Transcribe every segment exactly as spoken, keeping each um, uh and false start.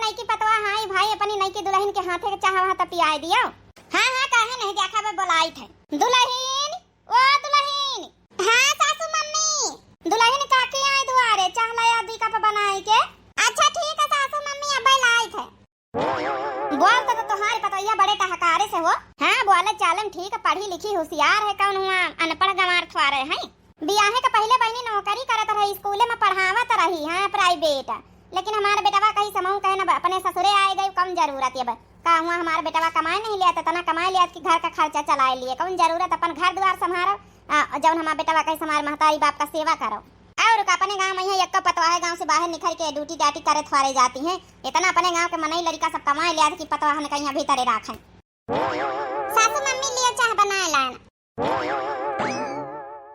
नइकी पतवा, हाँ भाई, अपनी नइकी दुलहिन के हाथे के चाह वहाँ त पियाए दियो। हाँ, हाँ, काहे नहीं, देखा बे बोलाइत है। दुलहिन, ओ दुलहिन। हाँ सासू मम्मी। दुलहिन काकी आई दुआरे, चाह लाया दुई कप बनाई के। अच्छा ठीक है सासू मम्मी, अबे लाइत है। बोल तो, तो तोहार पतोहिया बड़े टहकारे से हो। हाँ, बोले चालन ठीक, पढ़ी लिखी होशियार है, कौन हुआ अनपढ़ गंवार थ्वारे हैं। बियाहे के पहिले बहिनी नौकरी करत रही, स्कूले में पढ़ावत रही, हाँ, private। लेकिन हमार बेटवा कहीं समूह कहे न ब-, अपने ससुरे आए गए, कौन जरूरत ये ब-, का हुआ हमार बेटवा कमाए नहीं लिया, तो इतना कमाए लिया कि घर का खर्चा चलाए लिए, कौन जरूरत अपन घर द्वार संभारो, आ, जौन हमार बेटवा कहीं हमार महतारी बाप का सेवा करो। और का अपने गाँव में यहाँ एक पतवा है, गाँव से बाहर निकल के ड्यूटी डाटी करे थ्वारे जाती हैं, इतना अपने गाँव के मनई लड़का सब कमाए लिया कि पतवा हन कहीं भीतरे राखें। सासू मम्मी लियो चाह बनाए लान।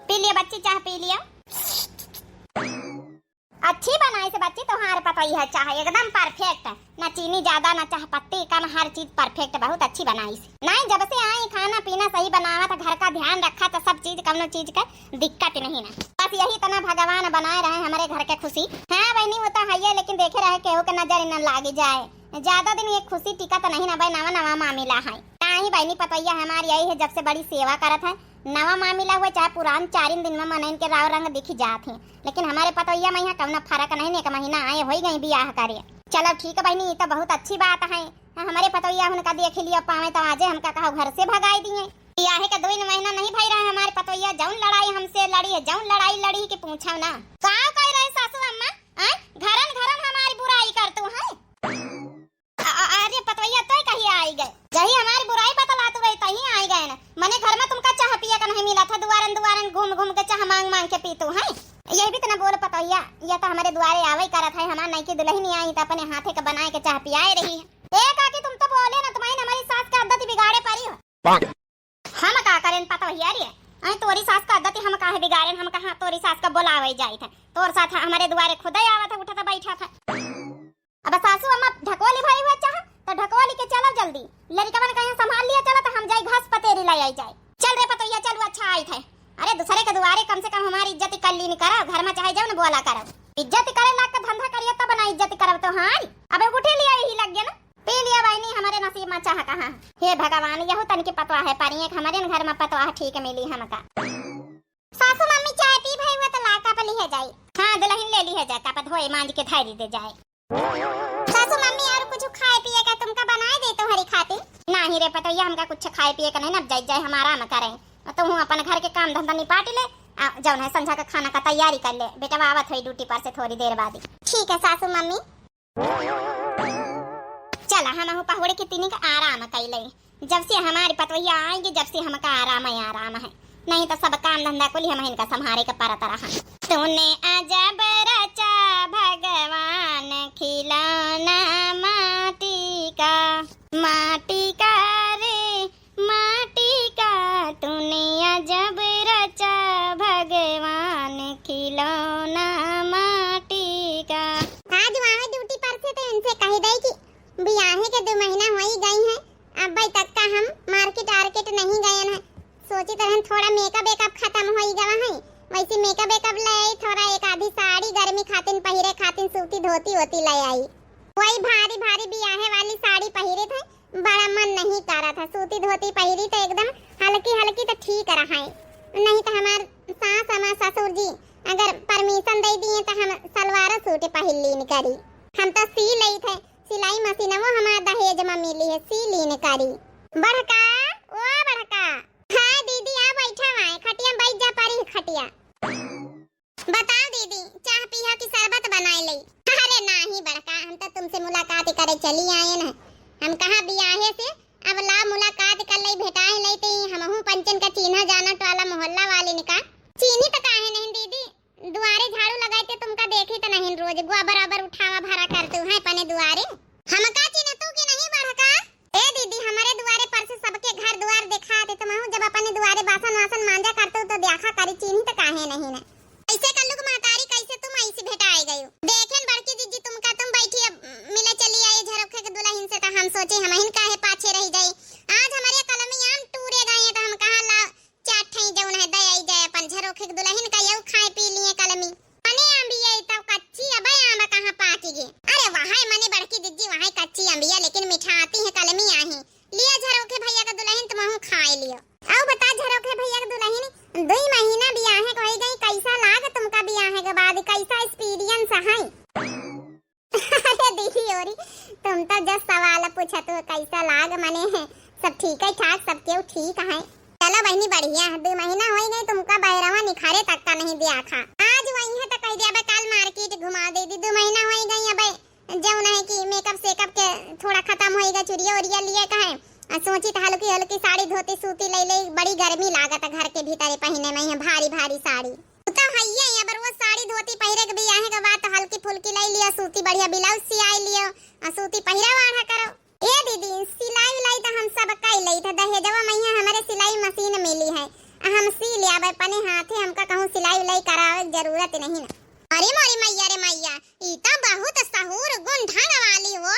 पी लियो बच्ची, चाह पी लियो। अच्छी बनाई से बच्ची, तोहार पतोहिया चाह एकदम perfect, ना चीनी ज्यादा, ना चाह पत्ती कम, हर चीज perfect, बहुत अच्छी बनाई से। नहीं, जब से आई खाना पीना सही बनावा था, घर का ध्यान रखा था, सब चीज, कौनो चीज का दिक्कत नहीं ना। बस यही तना भगवान बनाए रहे हमारे घर के खुशी। हाँ बहनी, वो तो है ये, लेकिन देखे रहे केहू के नजर न लागी जाए। ज्यादा दिन ये खुशी टिकत नहीं ना भाई, नवा नवा मामिला है। नाही बहनी, पतोहिया हमार यही है, जब से बड़ी सेवा करत है, नवा मामिला हुए चाहे पुरान, चारिन दिन में मनइन के राव रंग दिख जात है। लेकिन हमारे पतोहिया में यहाँ कौनो फर्क नहीं, एक महीना आए होई गई बियाह करे। चलो ठीक है बहनी, ये तो बहुत अच्छी बात है। हमारे पतोहिया उनका देख लियो पावे तो आजे हमका कहो घर से भगाई दिए। बियाहे के दो महीना नहीं भई रहे हमारे पतोहिया, जौन लड़ाई हमसे लड़ी है, जौन लड़ाई लड़ी कि पूछो ना। का कह रहे सासू अम्मा? आय, घरन घरन हमारी बुराई कर तू है। अ-, अ-, अरे पतवैया, तोय कहिया आई गए? जही हमारी बुराई बतलातू रही, तही आई गए न। मने घर में तुमका चाह पिए का नहीं मिला था, दुआरन दुआरन घूम घूम के चाह मांग मांग के पीतू हैं। यही भी तो न बोल पतवैया, ये तो हमारे दुआरे आवई करत है, हमार नईकी दुलहिन आई तो अपने हाथे के बनाए के चाह पियाए रही है। ए काकी, तुम तो बोले ना, तुम्हारी न हमारी सास का आदत बिगाड़े परी हो। हम का करेन पतवहिया रे? अरे तोरी सास का आदत हम काहे बिगाड़ेन? हम कहाँ तोरी सास का बोलावे जाइत है? तोर सास हमारे दुआरे खुदे आवत है, उठत बैठत है। अब सासू अम्मा ढकोली भई हुआ चाह, तो ढकोली के चलो जल्दी। लड़िकवन कहीं संभाल लिया चलो, तो हम जाई घास पतेरी ले आई जाए। चल रे पतोहिया, चल, वो अच्छा आइत है। अरे दूसरे के दुआरे कम से कम हमारी इज्जत कर ली न करो, घर में चाहे जाओ न बोला करो। इज्जत करे लाग के धंधा करिए तब ना इज्जत करब तोहारी। अबे उठे लिया यही लग गया ना। पी लिया बहिनी, हमारे नसीब में चाह कहाँ। हे भगवान, यहू तनकी पतवाह है, पारी एक हमारे न घर में पतवाह ठीक मिली हमका। सासू मम्मी चाय पी भई हुआ तो ला कप लिहे जाई। हाँ दुलहिन, ले लिहे जाए कप, धोए मांज के धरी दे जाए। सासू मम्मी और कुछ खाए पिए का तुमका बनाए दे तोहरी खातिर? नाही रे पतोहिया, हमका कुछ खाए पिए का नहीं, अब जाई जाए हम आराम करें। तू अपन घर के काम धंधा निपाट ले, आ, जौन है संझा का खाना का तैयारी कर ले, बेटवा आवत होई ड्यूटी पर से थोड़ी देर बाद। ठीक है सासू मम्मी। चला, हमहू पहुड़ के तिनिक आराम कइले। जब से हमारी पतोहिया आएंगी, जब से हमका आराम है, आराम है। नहीं तो सब काम धंधा कुल हम इनका संभारे के परत रहा। तूने अजब रचा भगवान खिलौना माटी का, माटी का रे, माटी का तूने अजब रचा भगवान खिलौना माटी का। आज वहाँ ड्यूटी पर से तो इनसे कह दे कि बियाहे के दो महीना हो ही गई है, अब भाई तक का हम मार्केट आर्केट नहीं गए हैं। सोची तरह थोड़ा मेकअप वेकअप खत्म हो ही गवा है, वैसे मेकअप वेकअप ले आई, थोड़ा एक आधी साड़ी गर्मी खातिन पहिरे खातिन सूती धोती होती ले आई। वही भारी भारी बियाहे वाली साड़ी पहिरे थे, बड़ा मन नहीं करत है, सूती धोती पहिरी तो एकदम हल्की हल्की तो ठीक रहा है, नहीं तो हमार सास हमार ससुर जी अगर परमिशन दे दिए तो हम सलवार सूट पहिर लीन करी। हम तो सी लेई थे, सिलाई मशीन वो हमार दहेज में मिली है, सी लीन करी। बड़का, ओ बड़का। हाँ दीदी, आ बैठा है, खटिया में बैठ जा, परी खटिया। बताओ दीदी, चाह पीहा कि शरबत बनाए लई? अरे नाही बड़का, हम तो तुमसे मुलाकात करे चली आए न। हम कहा बियाहे से अब ला मुलाकात कर लई, भेटाए लई, ते हमहू पंचन का चीन्हा जानत वाला मोहल्ला वाले ने का। चीन्ही तो काहे नहीं दीदी, दुआरे झाड़ू लगाए ते तुमका देखी तो नहीं, रोज गोबर ओबर उठावा भरा करतू है अपने दुआरे। हमका चीन्ह तू कि नहीं बड़का? ए दीदी, हमारे दुआरे पर से सबके घर दुआर देखात है, तुमहू जब अपने दुआरे बासन वासन मांजा करतू तो देखा करी, चीन्ही तो काहे नहीं न। ऐसे कल्लू की महतारी कैसे तुम ऐसी भेटाए गई हो? देखेन बड़की दीदी तुमका, तुम बैठी अब मिले चली आई झरोखे के दुलहिन से, तो हम सोचे हमहिन काहे पाछे रह जाई। आज हमारे कलमी आम टूरे गए हैं तो हम कहा ला चार ठई जौन है दे आई जाए अपन झरोखे के दुलहिन का, यऊ खाए पी लिए कलमी। मने आम भी आई तब कच्ची, अब आम कहाँ पाकी गे। अरे वाह, मने बड़की दीदी कहाँ कच्ची अम्बिया, लेकिन मिठाती है कलमी आही। लिया झरोखे भैया का दुलहिन, तुमहू खाए लियो। अउ बता झरोखे भैया का दुलहिन, दुई महीना बियाहे के होई गई, कैसा लाग तुमका बियाहे के बाद, कैसा experience है? अरे दीदी ओरी, तुम तो जस सवाल पूछत हो, कैसा लाग, मने सब ठीक है ठाक, सब केहू ठीक है। चलो बहिनी बढ़िया है, दो महीना होई गई तुमका बहरवा निखारे तक का नहीं दिया था। आज वही है तो कह दिया, "अबे काल market घुमा दे दी, दो महीना होई गई, अबे जौन है कि makeup सेकअप के थोड़ा खत्म होई गई, चुरिया उरिया लिए कहे, आ सोची तो हल्की हल्की साड़ी धोती सूती ले ले, बड़ी गर्मी लागत है घर के भीतरे पहिने में है भारी भारी साड़ी।" उ तो हइये, अबर वो साड़ी धोती पहिरे के बियाहे के बाद तो हल्की फुल्की लाई लियो, सूती बढ़िया blouse सियाई लियो, आ सूती पहिरा वाढ़ा करो। ए दीदी, सिलाई उलाई तो हम सब कई लई था, दहेजवा मइहाँ हमरे सिलाई machine मिली है, आ हम सी ले आवे अपने हाथे, हमका कहूँ सिलाई उलाई करावे के जरूरत नहीं ना। अरे मोरी मैया रे मैया, ई तो बहुत सहूर गुण ढंग वाली हो।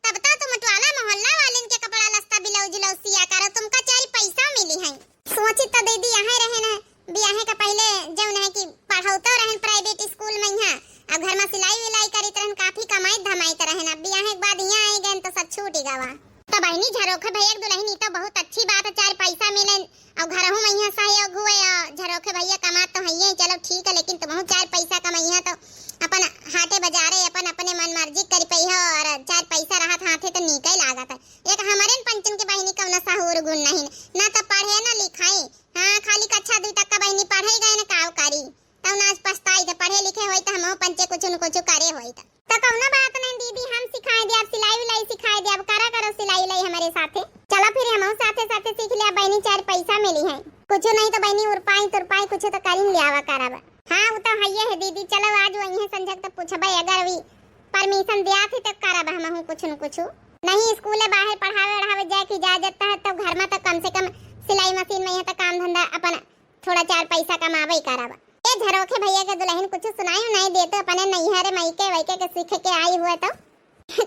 तब तो तुम टोला मोहल्ला वालिन के कपड़ा लत्ता blouse उलाउज सिया करो, तुमका चार पैसा मिली है। सोची तो दीदी यहाँ रहे ना, बियाहे का पहले जौन है कि पढ़ौतो रहन private school मइहाँ, अब घर में सिलाई विलाई करीत रहन, काफी कमाइत धमाइत रहन। अब बियाहे के बाद यहाँ आई गए तो सब छूट ही गवा। तो बहिनी झरोखे भैया के दुलहिन, ई तो बहुत अच्छी बात है, चार पैसा मिले और घरहू मइहाँ सहयोग हुए और झरोखे भैया कमात तो हइये, चलो ठीक है, लेकिन तुमहू चार पैसा कमइहा तो अपन हाटे बाजारे अपन अपने मन मर्जी करी पइहा और चार पैसा रहत हाथे तो नीके लागत है। एक हमरे न पंचन के बहिनी कौनो सहूर गुण नहीं, ना तो पढ़े ना लिखाई। हाँ, खाली कक्षा दुई तक का बहिनी पढ़े गए न काव करी, तब ना आज पछताई थे, पढ़े लिखे होई तो हमहू पंचे कुछ न कुछ करे होई तो। तो कौनो बात नहीं दीदी, हम सिखाए दे, आप सिलाई उलाई सिखाए दे, आप करा करो सिलाई उलाई हमारे साथे। चलो फिर हमहू साथे साथे सीख ले, बहिनी चार पैसा मिली है, कुछ नहीं तो बहिनी उरपाई तुरपाई कुछ तो करिन ले आवा करब। हाँ, वो तो हइये है दीदी, चलो आज वही है संझक तो पूछबे, अगर वी permission दिया थी तो करब हमहू कुछ न कुछ। नहीं स्कूल बाहर पढ़ावे वढ़ावे जाए की इजाजत है तो घर में तो कम से कम सिलाई मशीन मइहाँ तो काम धंधा अपन थोड़ा चार पैसा कमावे करब। ए झरोखे भैया के दुलहिन कुछ सुनाई उनाई देतू अपने नैहरे मइके वइके के सीख के आई हुए तो।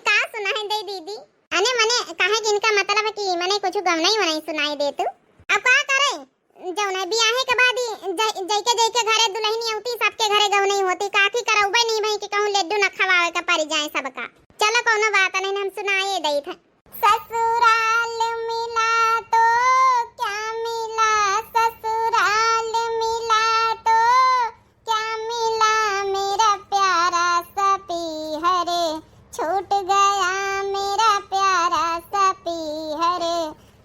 का सुनाई दे दीदी? अने मने काहे कि इनका मतलब है कि मने कुछ गवनई वनई सुनाई देतू। अब का करे, जौन है बियाहे के बाद ही जइ-, जइके जइके घरे दुलहिन अउती सबके घरे गवनई होती, काकी करउबे नहीं भई कि कहूँ लड्डू न खवावे के परि जाए सबका। चलो कौनो बात नहीं, हम सुनाए दई थे। ससुराल मिला तो क्या मिला, ससुराल मिला तो क्या मिला, मेरा प्यारा सा पीहर छूट गया, मेरा प्यारा सा पीहर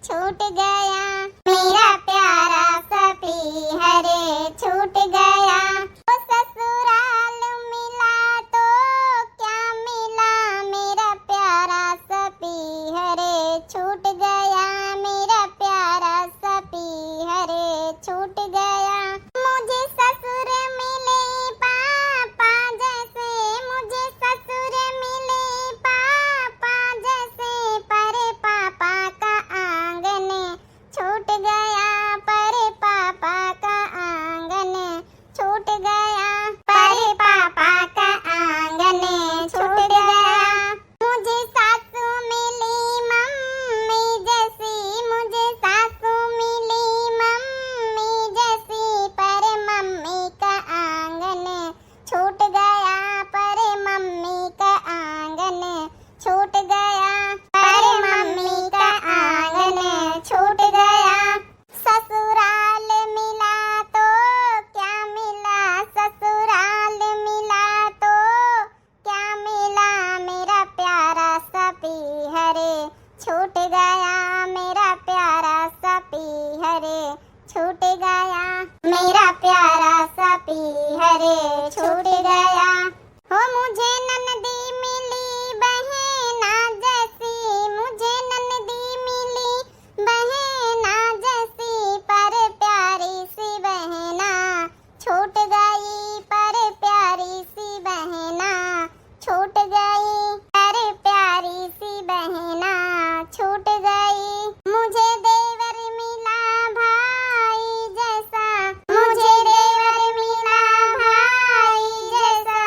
छूट गया, मेरा प्यारा सा पीहर छूट गया। ओ ससुराल मिला तो क्या मिला, मेरा प्यारा सा पीहर छूट गया, मेरा प्यारा सा पीहर छूट गया। मुझे ससुर मिले पापा जैसे, मुझे ससुर मिले पापा जैसे, पर पापा का आंगन छूट गया, पर पापा का आंगन छूट गया, पर पापा का आंगन छूट गया। मुझे सासू मिली मम्मी जैसी, मुझे सासू मिली मम्मी जैसी, पर मम्मी का आंगन छूट गया, पर मम्मी का आंगन छूट गया, पर मम्मी का आंगन छूट गया। ससुराल मिला तो क्या मिला, ससुराल मिला तो क्या मिला, मेरा प्यारा सा पीहर छूट गया, मेरा प्यारा सा पीहर छूट गया, मेरा प्यारा सा पीहर छूट गया। हो मुझे ननदी मिली बहना जैसी, मुझे ननदी मिली बहना जैसी, पर प्यारी सी बहना छूट गई, पर प्यारी सी बहना छूट गई, पर प्यारी सी बहना छूट गई। मुझे देवर मिला भाई जैसा, मुझे देवर मिला भाई जैसा,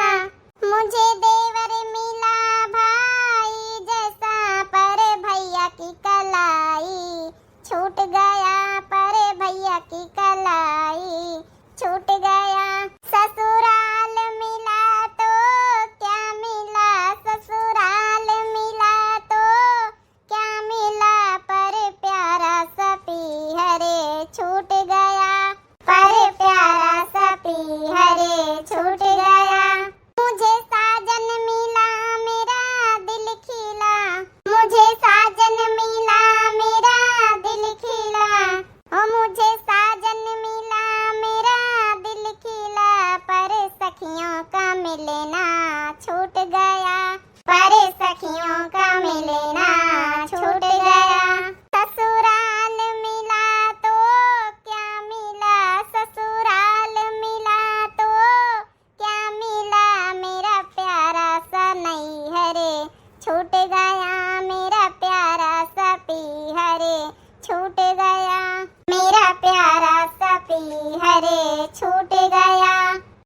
गया मेरा प्यारा सा पीहरे छूट गया, मेरा प्यारा सा पीहरे छूट गया।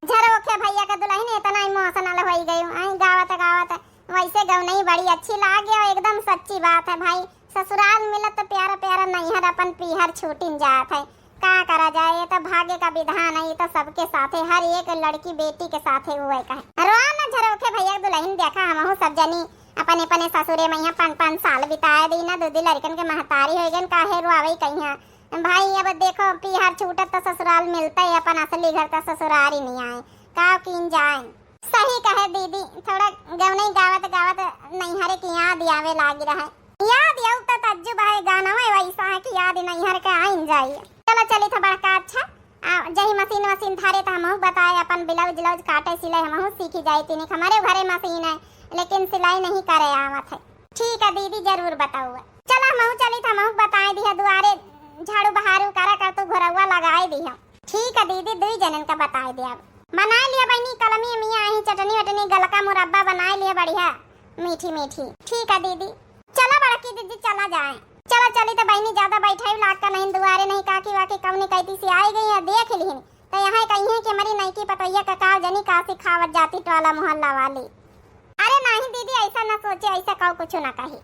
झरोखे भैया का दुलहिन इतना emotional होइ गई, आई गावत गावत। वैसे गवनई बड़ी अच्छी लागे और एकदम सच्ची बात है भाई। ससुराल मिलत तो प्यारा प्यारा नैहर अपन पीहर छूटिन जात है। का करा जाए, ये तो भाग्य का विधान है, ये तो सबके साथे, हर एक लड़की बेटी के साथे हुए का है। रोआ न झरोखे भैया के दुलहिन, देखा हमहू सब जनी अपने अपने ससुरे में यहाँ पाँच पाँच साल बिताए दी ना, दू दू लड़कन के महतारी होइ गइन, काहे रोआवे कहिया। भाई अब देखो पीहर छूटत तो ससुराल मिलते ही, अपन असली घर तो ससुराल ही नहीं आए, का कीन जाए। सही कहे दीदी, थोड़ा गवनई गावत गावत नैहरे की याद आवे लागी रहे। याद आउ त तज्जुब है, गानवा वैसा है कि याद नैहर के आइन जाई। चलो चली था बड़का अच्छा, आ, जही मशीन वशीन धरे त हमहू बताए, अपन ब्लाउज व्लाउज काटे सिलाई हमहू सीखी जाई। तीनी हमारे घरे मशीन है लेकिन सिलाई नहीं करे आवत है। ठीक है दीदी, जरूर बताऊ। चलो हमहू चली था, हमहू बताए दिया, दुआरे झाड़ू बहारू करा कर तू घरवा लगाए दिया। ठीक है दीदी, दुई जनन का बताए दिया। बनाए लिया बहिनी, कलमी मियाँ आई चटनी वटनी गलका मुरब्बा बनाए लिया बढ़िया मीठी मीठी। ठीक है दीदी, चला बड़की दीदी चला जाए। चला चली तो बहिनी, ज्यादा बैठाई लाग का नहीं, दुआरे नहीं काकी वाकी कौनी कहती से आई गई है, देख लिहिन तो यहाँ कही है कि हमारी नईकी पतोहिया का काव जनी का सिखावत जाती टोला मोहल्ला वाली। अरे नहीं दीदी, ऐसा ना सोचे, ऐसा कहो कुछ ना कही।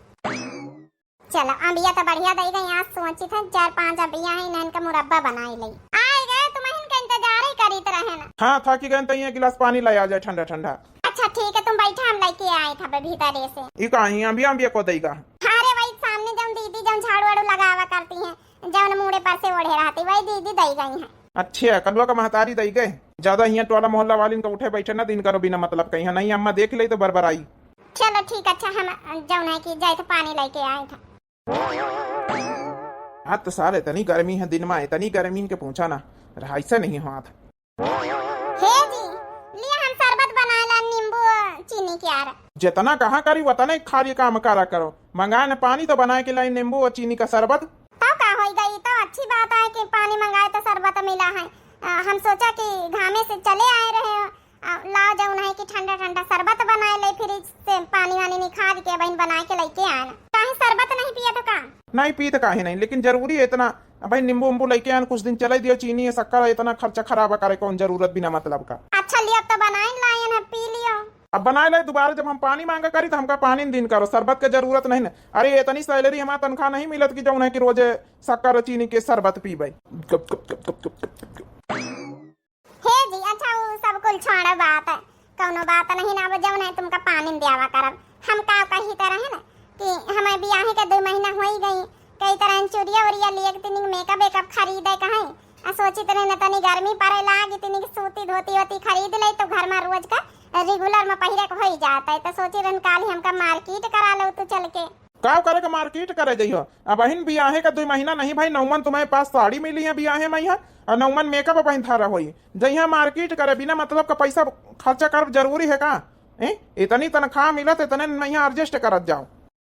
चलो, अम्बिया तो बढ़िया दई गई, आज सोची थे चार पांच अम्बिया है, इन्हन का मुरब्बा बनाई लई। आए गए, तुम्हें इनका इंतजार ही करीत रहे ना। हाँ, थाकी गए तो ये गिलास पानी ले आ जाए ठंडा ठंडा। अच्छा ठीक है, तुम बैठा, हम लेके आए था भीतर से। ई का ही अम्बिया अम्बिया को देगा? अरे वही सामने जौन दीदी जौन झाड़ू वाड़ू लगावा करती हैं, जौन मूड़े पर से ओढ़े रहती, वही दीदी दई गई हैं। अच्छा, कलुआ का महतारी दई गए। ज्यादा हियाँ टोला मोहल्ला वालिन का उठे बैठे ना दिन करो बिना मतलब कहीं, नहीं अम्मा देख ले तो बरबराई। चलो ठीक, अच्छा हम जौन है कि जाए थे पानी लेके आए थे। आज तो सारे इतनी गर्मी है, दिन में इतनी गर्मी है कि पूछा ना, रहाई से नहीं हुआ था। हे जी, लिया हम शरबत बनाए ला नींबू और चीनी के यार। जितना कहाँ करी उतने खाली काम करा करो, मंगाए न पानी तो बनाए के लाई नींबू और चीनी का शरबत। तो का होई गई, तो अच्छी बात है कि पानी मंगाए तो शरबत मिला है। आ, हम सोचा कि घामे से चले आए रहे हो, आ, लाओ जौन है कि ठंडा ठंडा शरबत बनाए ले, फ्रिज से पानी वानी निकाल के बहन बनाए के लेके आए ना। काहे शरबत नहीं पिया तो का? नहीं पीत काहे नहीं, लेकिन जरूरी है इतना? अब भाई नींबू उम्बू लेके आन, कुछ दिन चले दियो, चीनी है, शक्कर है, इतना खर्चा खराब करे, कौन जरूरत बिना मतलब का। अच्छा लियो, अब तो बनाए लायन है, पी लियो। अब बनाए ले, दोबारा जब हम पानी मांगा करी तो हमका पानी दिन करो, शरबत के जरूरत नहीं ना। अरे इतनी सैलरी, हमारा तनख्वाह नहीं मिलत कि जौन है कि रोजे शक्कर और चीनी के शरबत पीबे। हे जी, अच्छा वो सब कुल छोड़ो बात, कौनो बात नहीं ना, अब जौन है तुमका पानी दियावा करब। हम का कही तरह है ना कि हमें बियाहे के दो महीना होई गई, कई तरह चूड़िया उड़िया लिए, तनिक मेकअप वेकअप खरीदे कहीं, आ सोची तनी न तनी गर्मी पड़े लागी, तनिक सूती धोती वोती खरीद ले तो घर में रोज का रेगुलर में पहिरे के होई जाता है, तो सोची रहन काली हमका मार्केट करा लो तू चल के। का करे के मार्केट करे जइहो? अबहिन बियाहे का दुई महीना नहीं भाई, नौमन तुम्हें पास साड़ी मिली है बियाहे में यहाँ, और नौमन मेकअप अबहिन थारा होई। जइहा मार्केट करे, बिना मतलब का पैसा खर्चा करब जरूरी है का? ए? इतनी तनख्वाह मिलत, इतने में यहाँ एडजस्ट करत जाओ।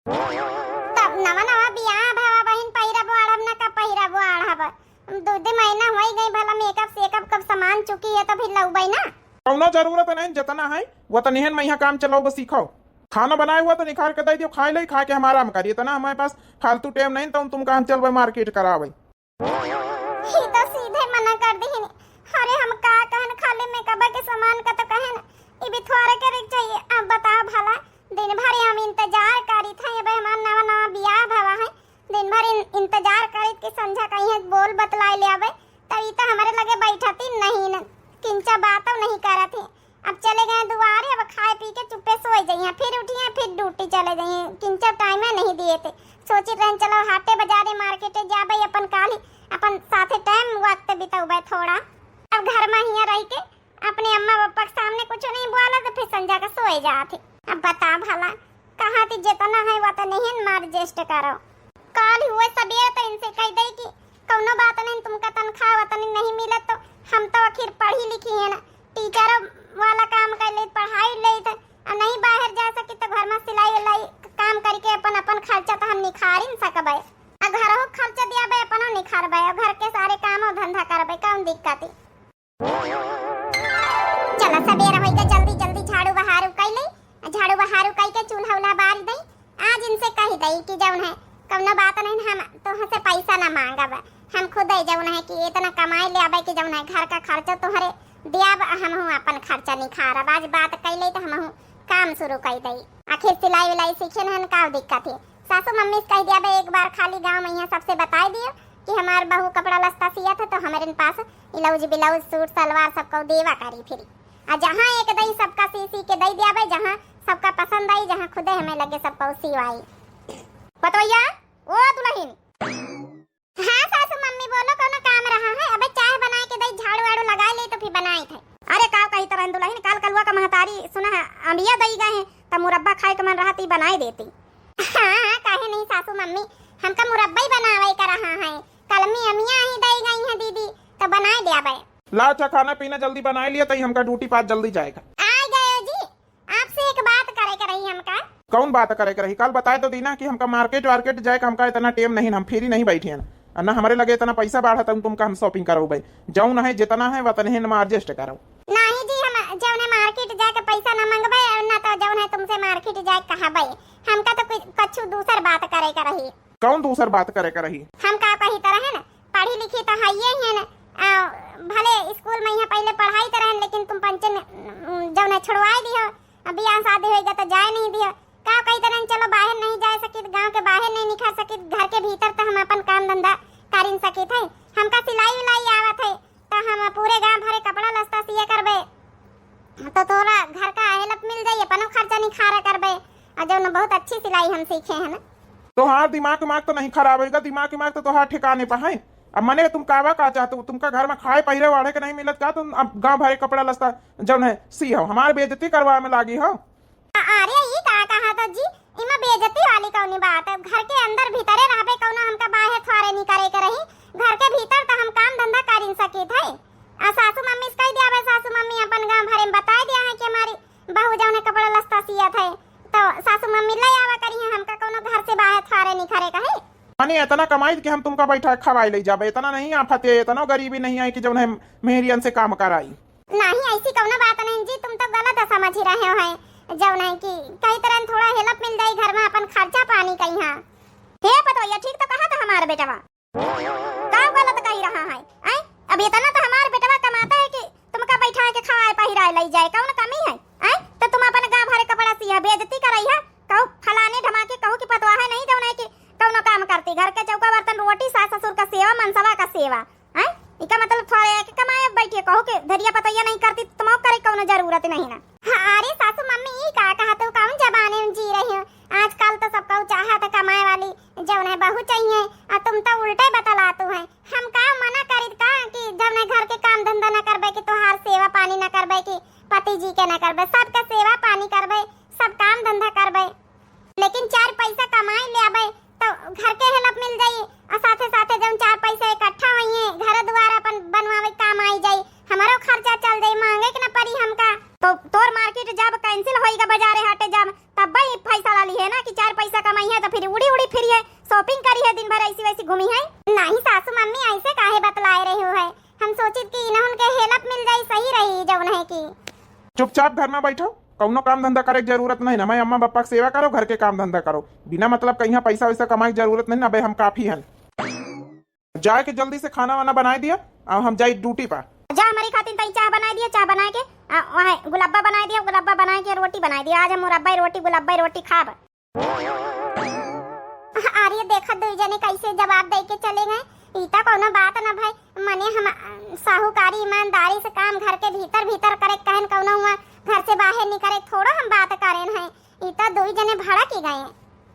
तब नवा नवा बियाह भवा बहिन, पहिरबो आढ़ब ना का पहिरबो आढ़ब। दो दो महीना होई गई, भला मेकअप सेकअप कब सामान चुकी है तो फिर लउबई ना। कौनो जरूरत नहीं, जितना है वो तनिहन में यहाँ काम चलाओ, बस सीखो। खाना बनाए हुआ तो निकाल के दे दियो, खाए ले, खा के हम आराम करिए। इतना हमारे पास फालतू टाइम नहीं, तो तुम कहाँ चलबे मार्केट करावे। ही तो सीधे मना कर दिहिन। अरे हम का कहन, खाली मेकअप के सामान का तो कहन, ई भी थोड़े के रिक चाहिए। अब बताओ भला, दिन भर हम इंतजार करी था, ये हमार नवा नवा बियाह भवा है, दिन भर इन, इंतजार करी कि संझा कहीं बोल बतलाए ले आवे, तब ई तो हमारे लगे बैठती नहीं न, किंचा बातों नहीं करत है। अब चले गए दुआरे, अब खाए पी के चुप्पे सोए जइहें, फिर उठिहें, फिर ड्यूटी चले जइहें। किंचा टाइमे नहीं दिए थे। सोचित रहन, चलो हाटे बाजारे मार्केटे जाबे, अपन काली अपन साथे टाइम वक्त बितौबे थोड़ा। अब घर में हियाँ रह के अपने अम्मा पापा के सामने कुछ नहीं बोला तो फिर संझा का सोए जात है। अब बता भला, कहाँ थी जितना है वो तो नहीं मार एडजस्ट करो। काल हुए सबेरे तो इनसे कह दे कि कौनो बात नहीं, तुमका तनख्वाह वतनी नहीं मिलत तो हम तो आखिर पढ़ी लिखी है ना, टीचर वाला काम कर ले, पढ़ाई ले थे, और नहीं बाहर जा सकी तो घर में सिलाई उलाई काम करके अपन अपन खर्चा तो हम निखार ही सकबे, आ घरो खर्चा दियाबे, अपनो निखारबे, और घर के सारे काम और धंधा करबे, कौन दिक्कत है? चला सबेर होई के जल्दी जल्दी झाड़ू बहारू कई ले, झाड़ू बहारू कई के चूल्हा उल्हा बार दई, दई कि जौन है, कौनो बात नहीं, हम तोह से पैसा ना मांगब, हम खुद ही जौन है कि इतना कमाई ले आबे कि जौन है घर का खर्चा तोहरे दियाब, हमहू अपन खर्चा निखारब। आज बात कैले तो हमहू काम शुरू कर दई। आखिर सिलाई उलाई सीखे हन, का दिक्कत है? सासू मम्मी से कह दिया बे, एक बार खाली गाँव में यहाँ सबसे बताई दियो कि हमार बहू कपड़ा लत्ता सियत है, तो हमारे पास ब्लाउज ब्लाउज, सूट सलवार सबको देवा करी फिर। आ जहाँ एक दई सबका सी सी के दई दिया बे, जहाँ सबका पसंद आई, जहाँ खुदे हमें लगे सबको सिवाई। पतवैया, ओ दुल्हन। हाँ सासू मम्मी, बोलो, कौनो काम रहा है? अबे चाय बनाए के दई, झाड़ू वाड़ू लगाए ले तो फिर बनाए थे। अरे का कही तरह दुल्हन, काल कलुआ का महतारी सुना है, अमिया दई गए हैं, तब मुरब्बा खाए के मन रहा, ती बनाए देती। हाँ, हाँ, काहे नहीं सासू मम्मी, हमका मुरब्बा ही बनावे का रहा है। कलमी अमिया ही दई गई है दीदी, तो बनाए दे अबे। ला अच्छा, खाना पीना जल्दी बनाए लिया, तई हमका ड्यूटी पास जल्दी जाएगा। आ गए जी, आपसे एक बात करे के रही हमका। कौन बात करे के रही? कल बताए तो दीना कि हमका मार्केट वार्केट जाए के, हमका इतना टेम नहीं, हम फ्री नहीं बैठे हैं। और ना हमारे लगे इतना पैसा बाढ़ा तुम, तुमका हम शॉपिंग करौबे। जौन है, जितना है, वतने में एडजस्ट करो। नहीं जी, हम जौने मार्केट जाके पैसा ना मंगबे और ना तो जौन है तुमसे मार्केट जाए कहबे। हमका तो कुछ, कुछ दूसर बात करे के रही। कौन दूसर बात करे के रही? हम का कही तरह है ना, पढ़ी लिखी तो हइये हैं ना, आ, भले स्कूल में यहाँ पहले पढ़ाई तो रहन, लेकिन तुम पंचन, उम, जौन है छुड़वाए दियो, अब बियाह शादी होइगा तो जाए नहीं दियो। का कही तरह चलो बाहर नहीं जाए सकित, गाँव के बाहर नहीं निकल सकित, घर के भीतर तो हम अपन काम धंधा करिन सकित है। हमका सिलाई उलाई आवत है, तो हम पूरे गाँव भरे कपड़ा लत्ता सिए करबे, तो तोरा घर का हेल्प मिल जाई, अपनो खर्चा निखारा करबे। और जौन बहुत अच्छी सिलाई हम सीखे हैं ना। तोहार दिमाग विमाग तो नहीं खराब होइगा, दिमाग विमाग तो तोहार ठिकाने पर है। अब मने तुम कावा का चाहते हो, तुमका घर में खाए पहिरे वाढ़े के नहीं मिलत का, तुम अब गाँव भरे कपड़ा लत्ता जौन है सी हो, हमार बेइज्जती करवा में लागी हो। अ-, अरे, ई का कहा था जी? इमा बेइज्जती वाली कौनी बात है? घर के अंदर भीतरे रहबे, कौनो हमका बाहर थ्वारे नहीं करे के रही। घर के भीतर तो हम काम धंधा करिन सकित है। आ सासू मम्मी से कह दिया बे, सासू मम्मी अपन गाँव भरे में बताए दिया है कि हमारी बहू जौन है कपड़ा लत्ता सियत है, तो सासू मम्मी ले आवा करी है, हमका कौनो घर से बाहर थ्वारे नहीं करे के है। माने इतना कमाई कि हम तुमका बैठा खवाई ले जाबे, इतना नहीं आफत है, इतना गरीबी नहीं आई कि जौन है मेहरियन से काम कराई। नहीं, ऐसी कौनो बात नहीं जी, तुम तो गलत समझ ही रहे हो है। जौन है कि कही तरह थोड़ा हेल्प मिल जाई घर में, अपन खर्चा पानी कही। हाँ। हे पतोहिया, ठीक तो कहा था हमार बेटवा। का गलत कही रहा है? आय? अब इतना तो हमार बेटवा कमाता है कि तुमका बैठा के खवाए पहिराए लई जाए, कौन कमी है? आय? तो तुम अपन गाँव भरे कपड़ा सिया, बेइज्जती करई है, कहू फलाने ढमाके कहू कि पतवा है नहीं, जौन है कि कौनो काम करती, घर के चौका बर्तन रोटी, सास ससुर का सेवा, मनसवा का सेवा। हैं? इका मतलब थोड़े के कमाए बैठिए, कहू के धरिया पतैया नहीं करती, तुमको करे कौनो जरूरत नहीं ना। हाँ, अरे सासू मम्मी, ई का कहा तू, कौन जमाने में जी रही हो? आजकल तो सब कहू चाहत कमाए वाली जौन है बहू चाहिए, आ तुम तो उल्टे बतलातू है। हम का मना करित का कि जौन है घर के काम धंधा न करबे, कि तोहार सेवा पानी न करबे, कि पति जी के न करबे, सबके सेवा पानी करबे, सब काम धंधा करबे। लेकिन चार पैसा कमाई ले आबे तो घर के हेल्प मिल जाई, और साथे साथे जौन चार पैसा इकट्ठा होइए, घर दुआर अपन बनवावे काम आई जाई, हमारो खर्चा चल जाई, मांगे के न पड़ी हमका। तो तोर मार्केट जाब कैंसिल होइगा, बाजारे हाटे जाब, तब ही फैसला ली है ना कि चार पैसा कमाई है तो फिर उड़ी उड़ी फिरी है, शॉपिंग करी है, दिन भर ऐसी वैसी घूमी है। नहीं सासू मम्मी, ऐसे काहे बतलाए रही हो है, हम सोचित कि इन्हन के हेल्प मिल जाई, सही रही जौन है कि। चुपचाप घर में बैठो, कौनो काम धंधा करे के जरूरत नहीं ना। मैं अम्मा पापा के सेवा करो, घर के काम धंधा करो, बिना मतलब कहीं पैसा वैसा कमाए के जरूरत नहीं ना। अबे हम काफी हन। जाए के जल्दी से खाना वाना बनाए दिया, अब हम जाई ड्यूटी पर। जा हमारी खातिर तई चाह बनाए दिया, चाह बनाए के, आ, वहाँ गुलब्बा बनाए दिया, गुलब्बा बनाए के रोटी बनाए दिया। आज हम मुरब्बा रोटी, गुलब्बा रोटी खाब। अरे देखा, दुई जने कैसे जवाब दे के चले गए। ई तो कौनो बात ना भाई, मने हम, अ, साहूकारी ईमानदारी से काम घर के भीतर भीतर करे के कहन, कौनो हुआ घर से बाहर निकले थोड़ो हम बात करेन है। ई तो दुई जने भड़क ही गए।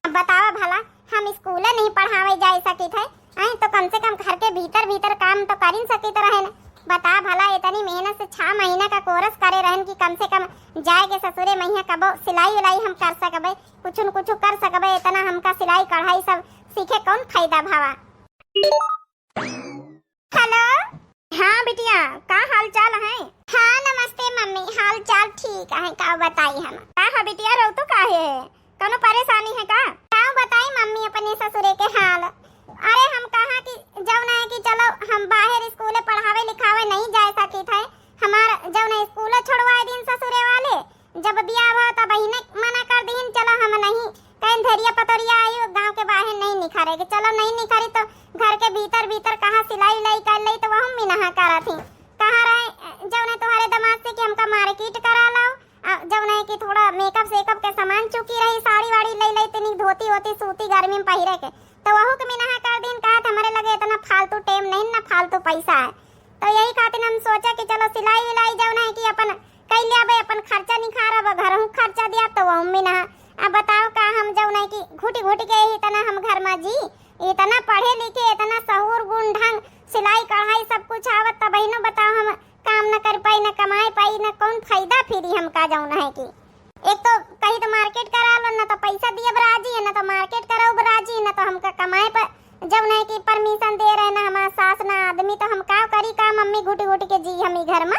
अब बतावा भला, हम स्कूले नहीं पढ़ावे जाए सकित है, हैं, तो कम से कम घर के भीतर भीतर काम तो करिन सकित रहन। बता भला, इतनी मेहनत से छह महीना का कोर्स करे रहन कि कम से कम जाए के ससुरे मइहाँ कबो सिलाई उलाई हम कर सकबे, कुछ न कुछ कर सकबे, इतना हमका सिलाई कढ़ाई सब सीखे कौन फायदा भवा। हेलो। हाँ बिटिया, का हाल चाल है? हाँ नमस्ते मम्मी, हाल चाल ठीक है, का बताई हम। का है बिटिया, रोतू काहे है? कौनो परेशानी है का? का बताई मम्मी अपने ससुरे के हाल। अरे हम कहा कि जौन है कि चलो हम बाहर स्कूले पढ़ावे लिखावे नहीं जाए सकित है, हमार जौन है स्कूले छोड़वाए दिन ससुरे वाले, जब बियाह हुआ तब बहिने मना कर दीन, चलो हम नहीं, कहीं धैर्य पतोरिया आई, गाँव के बाहर नहीं निखरे के। चलो नहीं निखरी तो घर के भीतर भीतर कहाँ सिलाई उलाई कर लई तो वहू में नहा करत ही। कहाँ रहे जौन है तुम्हारे दामाद से कि हमका मार्केट करा लाओ, आ, जौन है कि थोड़ा मेकअप सेकअप के सामान चुकी रही, साड़ी वाड़ी लई लई तनी धोती होती सूती गर्मी में पहिरे के, तो वहू के मिनहा कर दिन। कहा था हमरे लगे इतना फालतू टेम नहीं ना फालतू पैसा है, तो यही खातिर हम सोचा कि चलो सिलाई उलाई जौन है कि अपन कई लिया बे, अपन खर्चा निखारब, घरहू खर्चा दिया, तो वहू मिनहा। अब बताओ का हम जौन है कि घुटी घुटी के इतना हम घर में जी, इतना पढ़े लिखे, इतना सहूर गुण ढंग, सिलाई कढ़ाई सब कुछ आवत, तब बहिनो बताओ हम काम न कर पाई, न कमाए पाई, न कौन फायदा फिरी हमका जौन है कि एक तो कही तो मार्केट करा लो, न तो पैसा दियब राजी है, न तो मार्केट कराउब राजी, न तो हमका कमाए पर जौन है कि परमिशन दे रहे, न हमार सास न आदमी, तो हम का करी का मम्मी घुटी घुटी के जी हम ई घर में।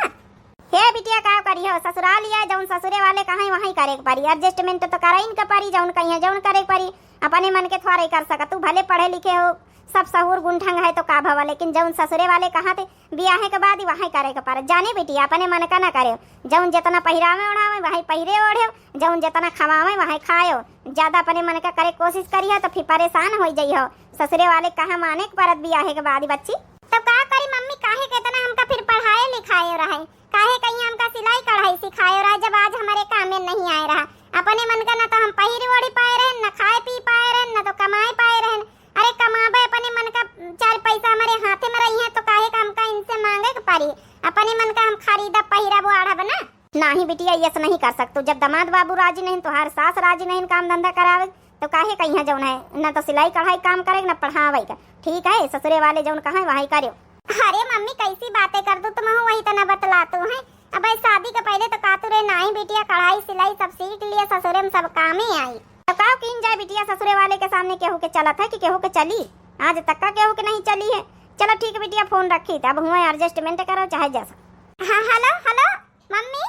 हे बिटिया का करी हो, ससुराल या जौन ससुरे वाले कहाँ वहीं करे के परी, एडजस्टमेंट तो करइन के परी, जौन कहीं जौन करे के परी, अपने मन के थोड़े कर सकत, तू भले पढ़े लिखे हो, सब सहूर गुण ढंग है तो का भवा, लेकिन जौन ससुरे वाले कहाँ थे बियाहे के बाद ही वहीं करे के पड़त। जाने बिटिया, अपने मन का ना करे, जौन जितना पहिरावे ओढ़ावे वहीं पहिरे ओढ़े, जौन जितना खवावे वहीं खायो, ज्यादा अपने मन का करे कोशिश करियो तो फिर परेशान हो जइहो। ससुरे वाले कहाँ माने के पड़त बियाहे के बाद ही बच्ची। तब का करी मम्मी, काहे के इतना हमका फिर पढ़ाए लिखाए रहे, काहे कहीं हमका सिलाई कढ़ाई सिखाए रहा, जब आज हमारे काम में नहीं आए रहा। अपने मन का ना तो हम पहिर ओढ़ी पाए रहे, ना खाए पी पाए रहे, ना तो कमाए पाए रहे। अरे कमाबे अपने मन का, चार पैसा हमारे हाथे में रही है तो काहे का हमका इनसे मांगे के पड़ी? अपने मन का हम खरीदब पहिरब ओढ़ब ना। नाही बिटिया, ये नहीं कर सकतू। जब दामाद बाबू राजी नहीं, तोहार सास राजी नहीं काम धंधा करावे, तो काहे कहिया जौन है, ना तो सिलाई कढ़ाई काम करे, ना पढ़ावे का। ठीक है, ससुरे वाले जौन कहा वही करो। अरे मम्मी, कैसी बातें कर दू तुम, वही तना बतलातू है। अब शादी के पहले तो कातू रे, नाही बिटिया, कढ़ाई सिलाई सब सीख लिया, ससुरे में सब कामे आई। तो का कीन जाए बिटिया, ससुरे वाले के सामने केहू के चलत है कि केहू के चली? आज तक का केहू के नहीं चली है। चलो ठीक है बिटिया, फोन रखी, तब हुआ एडजस्टमेंट करो चाहे जैसा। हाँ, हेलो, हेलो मम्मी।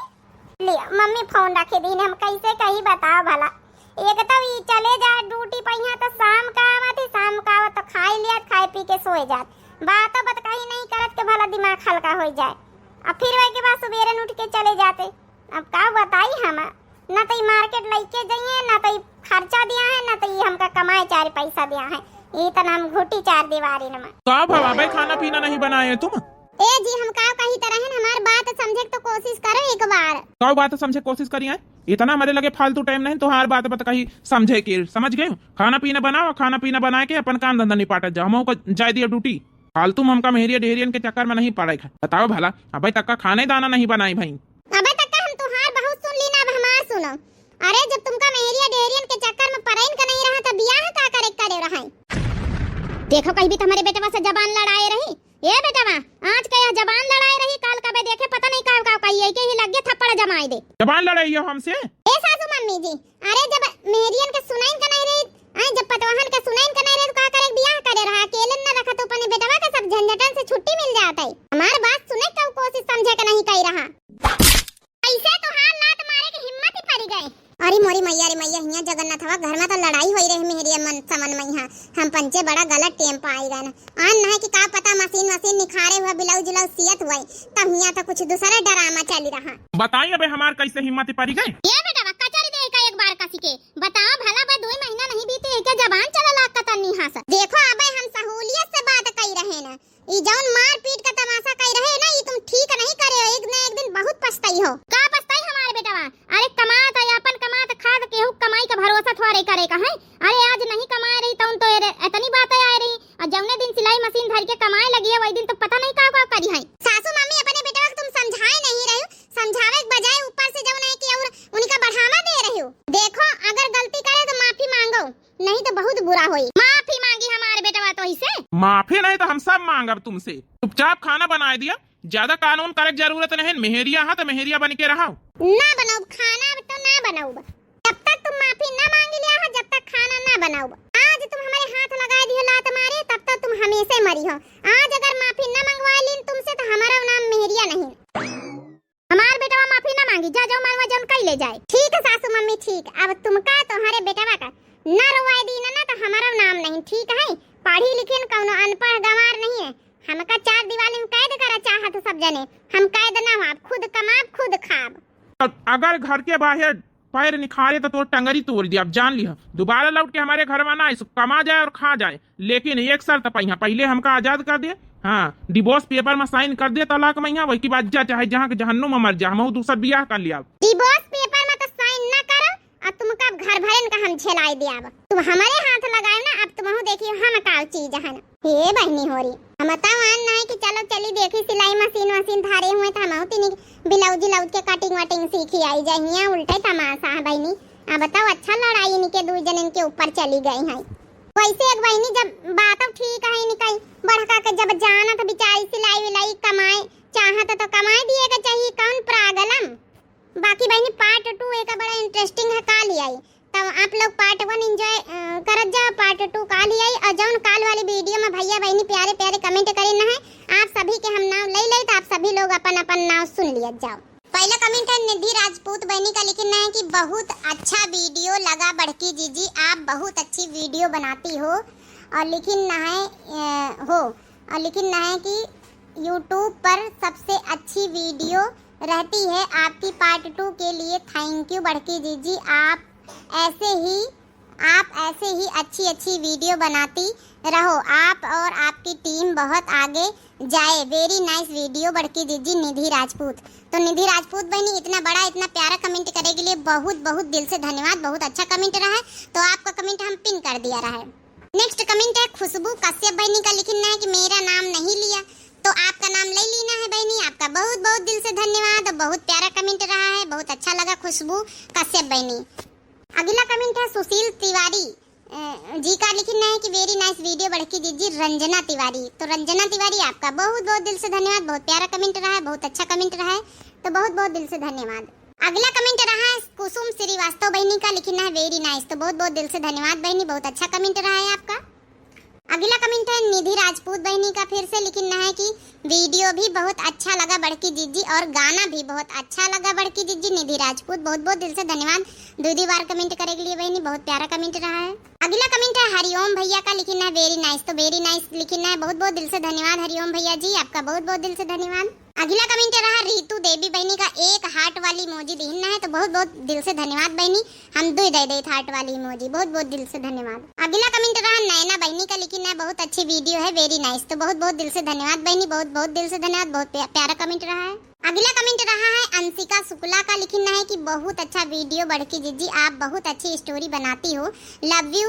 लिया मम्मी, फोन रखे दीन, हम कैसे कही बताओ भला। एक तो ई चले जात ड्यूटी पहिया तो शाम का आवत ही, शाम का आवत तो खाई लियात, खाए पी के सोए जात। बातो बत कहीं नहीं करत के भला दिमाग हल्का हो जाए। अब फिर वही के बाद सुबेरे उठ के चले जाते। अब का बताई हम, ना तो ई मार्केट लइके जाइए, ना तो ई खर्चा दिया है, ना तो ई हमका कमाए चार पैसा दिया है। ई तना हम घुटी चार दीवारी नमा। का भवा बे, खाना पीना नहीं बनाए तुम? ए जी, हम का कही तरहन, हमार बात समझे के तो कोशिश करो एक बार। का बात समझे कोशिश करी है? इतना हमारे लगे फालतू टाइम नहीं, तोहार बात बत कही समझे के, समझ गए? खाना पीना बनाओ, खाना पीना बनाए के अपन काम धंधा निपाटत जाओ, हम ओका जाए दिया ड्यूटी। फालतू में हमका मेहरिया डेहरियन के चक्कर में नहीं पड़े के। बताओ भला, अबे तक का खाने दाना नहीं बनाई भाई। अबे तक का हम तोहार बहुत सुन ली ना, अब हमार सुनो। अरे जब तुमका मेहरिया डेहरियन के चक्कर में पड़इन का नहीं रहा, तब बियाह का करे करे रहा? देखो कहीं भी तुम्हारे बेटवा से जबान लड़ाए रही। ए बेटवा, आज के यह जबान लड़ाए रही, काल कबे देखे पता नहीं का, का कही, के ही लगे थप्पड़ जमाए दे। जबान लड़ाई हो हमसे? ए सासू मम्मी जी, अरे जब मेहरियन के सुनाइन का नहीं रही, आई जब पतवाहन के सुनाइन का नहीं रही, तो का करे बियाह करे रहा? अकेले न रखा तो अपने बेटवा के सब झंझटन से छुट्टी मिल जात है। हमार बात सुने का कोशिश समझे के नहीं कही रहा। कैसे तोहार लात मारे के हिम्मत ही पड़ी गए? अरे मोरी मैया रे मैया, हियां जगन्नाथवा घर में तो लड़ाई होई रहे मेहरिया मन समन में। यहाँ हम पंचे बड़ा गलत टेम पे आई गए ना। आन नहीं कि का पता मशीन वशीन निखारे हुआ, ब्लाउज उलाउज सियत हुआ, तब हियां तो कुछ दूसरा ड्रामा चली रहा। बताई अबे हमार कैसे हिम्मत पड़ी गए? ये बेटा कचरी दे का एक बार कसी के बताओ भला, बे दो महीना नहीं बीते है क्या जबान चला लाग का तन्नी हाथ। देखो अबे हम सहूलियत से बात कही रहे ना, ई जौन मारपीट का तमाशा कई रहे ना, ई तुम ठीक नहीं करे हो, एक न एक दिन बहुत पछताई हो। का पछताई हमारे बेटवा? अरे कमात है, अपन कमात खात, केहू कमाई का भरोसा थोड़े करे का है। अरे आज नहीं कमाए रही तौन तो एरे-, इतनी बात आए रही, और जौने दिन सिलाई मशीन धर के कमाए लगी है वही दिन तो पता नहीं का का करी है। सासू मम्मी अपने बेटवा को तुम समझाए नहीं रहे हो, समझावे के बजाय ऊपर से जौन है कि और उनका बढ़ावा दे रहे हो। देखो अगर गलती करे तो माफी मांगो, नहीं तो बहुत बुरा होई। माफी मांगी हमारे बेटवा तो इसे। माफी नहीं तो हम सब मांगब तुमसे। चुपचाप खाना बनाए दिया, ज्यादा कानून करे के जरूरत नहीं। मेहरिया हा तो मेहरिया बन के रहो। ना बनाऊब खाना, अब तो ना बनाऊब। जब तक तुम माफी ना मांगी लिया हो, जब तक खाना ना बनाऊब। आज तुम हमारे हाथ लगा दियो लात मारे, तब तो तुम हमेशा मरी हो। आज अगर माफी ना मंगवा लीन तुमसे तो हमारा नाम मेहरिया नहीं। हमार बेटवा माफी ना मांगी, जा जाओ मनवा जौन कई ले जाए। ठीक है सासू मम्मी, ठीक। अब तुमका तोहरे बेटवा का ना रोवाए दी ना, ना तो हमारा नाम नहीं, ठीक है? पढ़ी लिखिन कौनो अनपढ़ गंवार नहीं है, हमका चार दीवारी में कैद करा चाहत सब जने, हम कैद ना हुआ, खुद कमाब खुद खाब। अब अगर घर के बाहर पैर निखारे तो तोर टंगरी तोड़ दिया, अब जान लिया। दोबारा लौट के हमारे घर में ना आइस, कमा जाए और खा जाए, लेकिन एक शर्त पइहा, पहिले हमका आजाद कर दे। हाँ, divorce paper में sign कर दे तलाक में यहाँ, वही के बाद जा, चाहे जहाँ के जहन्नुम में मर जा, हमहू दूसर बियाह कर लिया। Divorce paper में तो sign ना करो, अब तुमका अब घर भरेन का हम झेलाई दियाब। तुम हमरे हाथ लगाए ना, अब तुमहू देखियो हम का चीज हन। हे बहिनी होरी, हम तो मान नाहीं कि चलो चली देखी सिलाई मशीन वशीन धारे हुए तो हमहू तिनी ब्लाउज उलाउज के cutting वटिंग सीखी आई जाए, हियाँ उल्टे तमाशा है बहिनी। अब बताओ, अच्छा लड़ाई इनके दुई जन इनके ऊपर चली गई है। वैसे एक बहिनी जब बात ठीक है इनका, बड़का के जब जाना तो बेचारी सिलाई उलाई कमाए चाहत तो कमाए दिए के चाहिए, कौन problem? बाकी बहिनी part two एक बड़ा interesting है, काल ही आई, तब आप लोग part one enjoy, अ, करत जाओ, part two काल ही आई। और जौन काल वाली video में भैया बहिनी प्यारे प्यारे comment करे ना है, आप सभी के हम नाम ले ले, तो आप सभी लोग अपन अपन नाम सुन लिया जाओ। पहला comment है निधि राजपूत बहिनी का, लिखिन है कि बहुत अच्छा video लगा बड़की जीजी, आप बहुत अच्छी video बनाती हो। और लिखिन है, अ, हो, और लिखिन है कि YouTube पर सबसे अच्छी video रहती है आपकी। Part two के लिए thank you बड़की जीजी, आप ऐसे ही, आप ऐसे ही अच्छी अच्छी video बनाती रहो, आप और आपकी team बहुत आगे जाए। Very nice video बड़की जीजी निधि राजपूत। तो निधि राजपूत बहिनी, इतना बड़ा, इतना प्यारा comment करे के लिए बहुत बहुत दिल से धन्यवाद। बहुत अच्छा comment रहा है, तो आपका comment हम pin कर दिया रहा है। Next comment है खुशबू कश्यप बहिनी का, लिखिन है कि मेरा नाम नहीं लिया, तो आपका नाम ले लेना है बहिनी। आपका बहुत बहुत दिल से धन्यवाद। बहुत प्यारा comment रहा है, बहुत अच्छा लगा खुशबू कश्यप बहिनी। अगला comment है सुशील तिवारी, अ, जी का, लिखिन है कि very nice video बड़की जीजी रंजना तिवारी। तो रंजना तिवारी, आपका बहुत बहुत दिल से धन्यवाद, बहुत प्यारा comment रहा है, बहुत अच्छा comment रहा है, तो बहुत बहुत दिल से धन्यवाद। अगला comment रहा है कुसुम श्रीवास्तव बहिनी का, लिखिन है very nice। तो बहुत बहुत दिल से धन्यवाद बहिनी, बहुत अच्छा comment रहा है आपका। अगला comment है निधि राजपूत बहिनी का, फिर से लिखिन है कि video भी बहुत अच्छा लगा बड़की जीजी और गाना भी बहुत अच्छा लगा बड़की जीजी। निधि राजपूत, बहुत बहुत दिल से धन्यवाद दीदी बार comment करे के लिए बहिनी, बहुत प्यारा comment रहा है। अगला comment है हरिओम भैया का, लिखिन है very nice। तो very nice लिखिन है, बहुत बहुत दिल से धन्यवाद हरिओम भैया जी, आपका बहुत बहुत दिल से धन्यवाद। अगला comment रहा रितु देवी बहिनी का, एक heart वाली emoji दिहिन है, तो बहुत बहुत दिल से धन्यवाद बहिनी, हम दुई दे देत heart वाली emoji, बहुत बहुत दिल से धन्यवाद। अगला comment रहा नैना बहिनी का, लिखिन है बहुत अच्छी video है, very nice। तो बहुत बहुत दिल से धन्यवाद बहिनी, बहुत बहुत दिल से धन्यवाद, बहुत प्या-, प्यारा comment रहा है। अगला comment रहा है अंशिका शुक्ला का, लिखिन है कि बहुत अच्छा video बड़की जीजी, आप बहुत अच्छी story बनाती हो, love you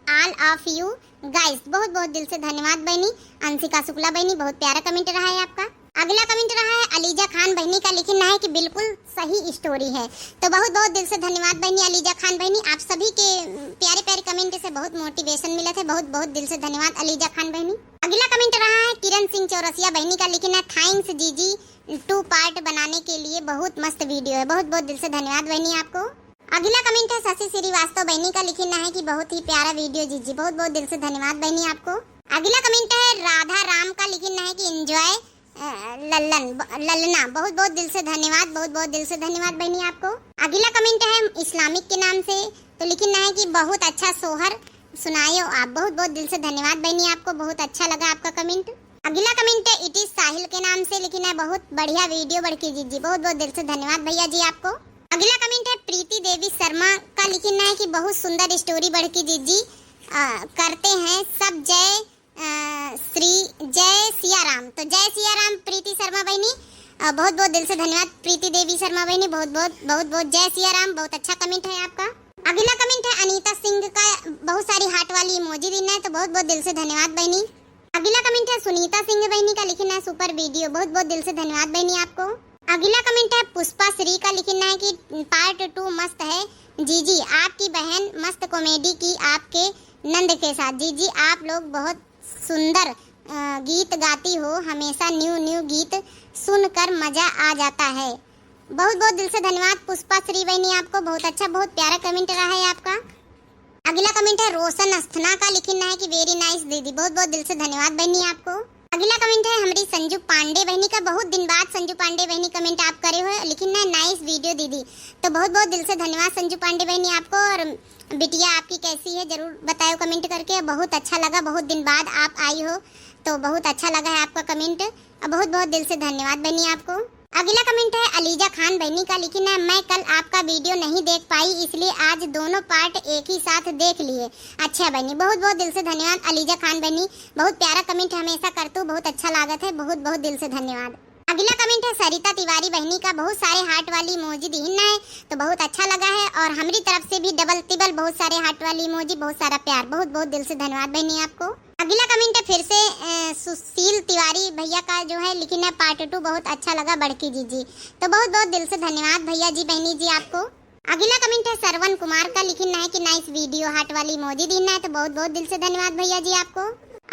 all of you guys। बहुत बहुत दिल से धन्यवाद बहिनी अंशिका शुक्ला बहिनी, बहुत प्यारा comment रहा है आपका। अगला comment रहा है अलीजा खान बहिनी का, लिखिन है कि बिल्कुल सही story है। तो बहुत बहुत दिल से धन्यवाद बहिनी अलीजा खान बहिनी, आप सभी के प्यारे प्यारे comment से बहुत motivation मिलत है। बहुत बहुत दिल से धन्यवाद अलीजा खान बहिनी। अगला comment रहा है किरण सिंह चौरसिया बहिनी का, लिखिन है thanks जीजी, two part बनाने के लिए, बहुत मस्त video है। बहुत बहुत दिल से धन्यवाद बहिनी आपको। अगला comment है शशि श्रीवास्तव बहिनी का, लिखिन है कि बहुत ही प्यारा video जीजी, बहुत बहुत दिल से धन्यवाद बहिनी आपको। अगला comment है राधा राम का, लिखिन है कि enjoy, अ, लल्लन, ब-, ललना, बहुत बहुत दिल से धन्यवाद, बहुत बहुत दिल से धन्यवाद बहिनी आपको। अगला comment है इस्लामिक के नाम से, तो लिखिन है कि बहुत अच्छा सोहर सुनायो आप, बहुत बहुत दिल से धन्यवाद बहिनी आपको, बहुत अच्छा लगा आपका comment। अगला comment है It is साहिल के नाम से, लिखिन है बहुत बढ़िया video बड़की जीजी, बहुत बहुत दिल से धन्यवाद भैया जी आपको। अगला comment है प्रीति देवी शर्मा का, लिखिन है कि बहुत सुंदर story बड़की जीजी, अ, करते हैं सब, जय, अ, श्री जय सिया राम। तो जय सिया राम प्रीति शर्मा बहिनी, अ, बहुत बहुत दिल से धन्यवाद प्रीति देवी शर्मा बहिनी, बहुत बहुत बहुत बहुत जय सिया राम, बहुत अच्छा comment है आपका। अगला comment है अनीता सिंह का, बहुत सारी heart वाली emoji दिन है, तो बहुत बहुत दिल से धन्यवाद बहिनी। अगला comment है सुनीता सिंह बहिनी का, लिखिन है super video, बहुत बहुत दिल से धन्यवाद बहिनी आपको। अगला comment है पुष्पा श्री का, लिखिन है कि part two मस्त है जीजी, आपकी बहन मस्त comedy की आपके नंद के साथ। जीजी आप लोग बहुत सुंदर, अ, गीत गाती हो, हमेशा new new गीत सुनकर मजा आ जाता है। बहुत बहुत दिल से धन्यवाद पुष्पा श्री बहिनी आपको, बहुत अच्छा, बहुत प्यारा comment रहा है आपका। अगला comment है रोशन अस्थना का, लिखिन है कि very nice दीदी, बहुत बहुत दिल से धन्यवाद बहिनी आपको। अगला comment है हमरी संजू पांडे बहिनी का, बहुत दिन बाद संजू पांडे बहिनी comment आप करे हो, लिखिन है nice video दीदी। तो बहुत बहुत दिल से धन्यवाद संजू पांडे बहिनी आपको। और बिटिया आपकी कैसी है जरूर बतायो comment करके, बहुत अच्छा लगा, बहुत दिन बाद आप आई हो तो बहुत अच्छा लगा है आपका comment। और बहुत बहुत दिल से धन्यवाद बहिनी आपको। अगला comment है अलीजा खान बहनी का, लिखिन है, "मैं कल आपका video नहीं देख पाई, इसलिए आज दोनों part एक ही साथ देख लिए।" अच्छा बहनी, बहुत बहुत दिल से धन्यवाद अलीजा खान बहनी, बहुत प्यारा comment हमेशा करतू, बहुत अच्छा लागत है, बहुत बहुत दिल से धन्यवाद। अगला comment है सरिता तिवारी बहनी का, बहुत सारे heart वाली emoji दिहिन है, तो बहुत अच्छा लगा है, और हमरी तरफ से भी double तिबल बहुत सारे heart वाली emoji, बहुत सारा प्यार, बहुत बहुत दिल से धन्यवाद बहनी आपको। अगला comment है फिर से, अ, सुशील तिवारी भैया का जो है, लिखिन है, "Part two बहुत अच्छा लगा बड़की जीजी।" तो बहुत बहुत दिल से धन्यवाद भैया जी, बहनी जी आपको। अगला comment है सरवन कुमार का, लिखिन है कि nice video, heart वाली emoji दिहिन है, तो बहुत बहुत दिल से धन्यवाद भैया जी आपको।